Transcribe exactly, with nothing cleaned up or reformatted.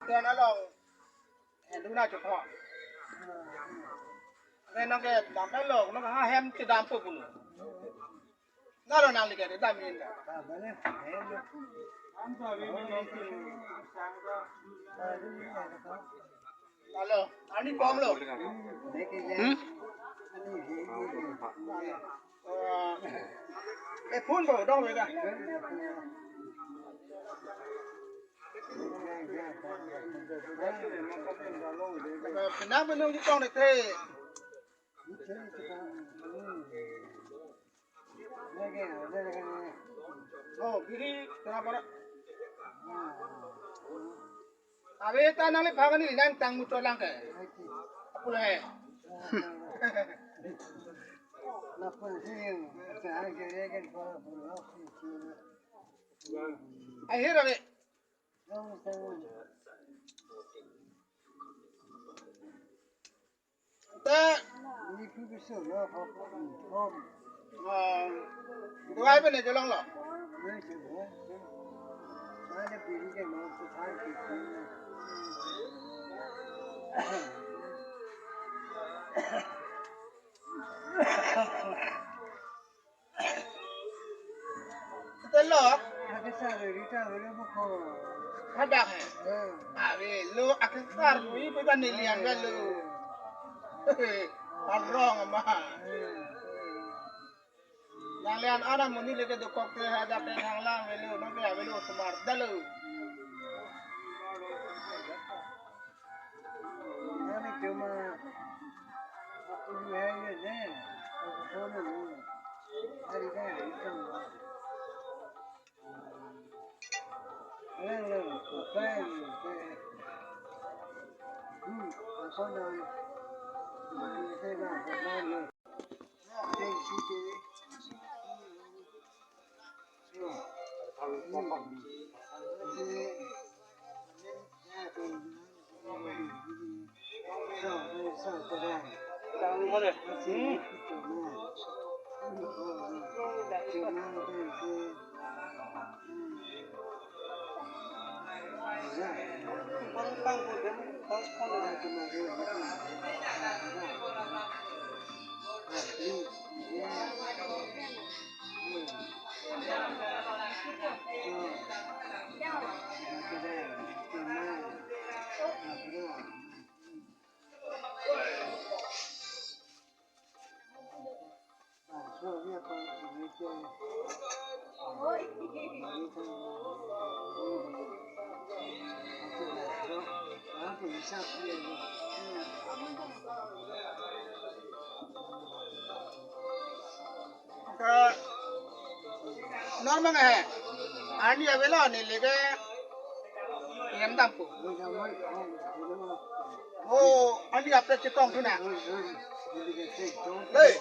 Tuan along, eh, duna chupho. Re nang ke dam along, nang ha hem ke dam po pulo. Nalo nangli ke dam in da. Alo, ani bom lo. Hmm? Eh, phone ko dong beda. Penang penung di tong de te. Oh, biri kenapa? Ave ta nangle phagan ni nang tang mucho lang ke. Apul he. Ahi ra le. Ta. Ah, duai bene jolong lo. Telo. Ake sar rita velo mo ko. Hadak he. Eh. Ave lo ake sar lo ipe kan nelian kan lo. Arong ama. Eh. Nanglian ana muni leke dokok te hadak te hanglang velo, nang ke avelo osomar dalo. Nani cuma aku hai ye ne, aku kona ni. Hari kan itu. Alang lang, apa yang ke? Hmm, apa nang? Ini saya nak apa nang? Ka normal he. Ani avelo neli ke. Rem dampo. Oh, ani apre chetong tu na. Hey.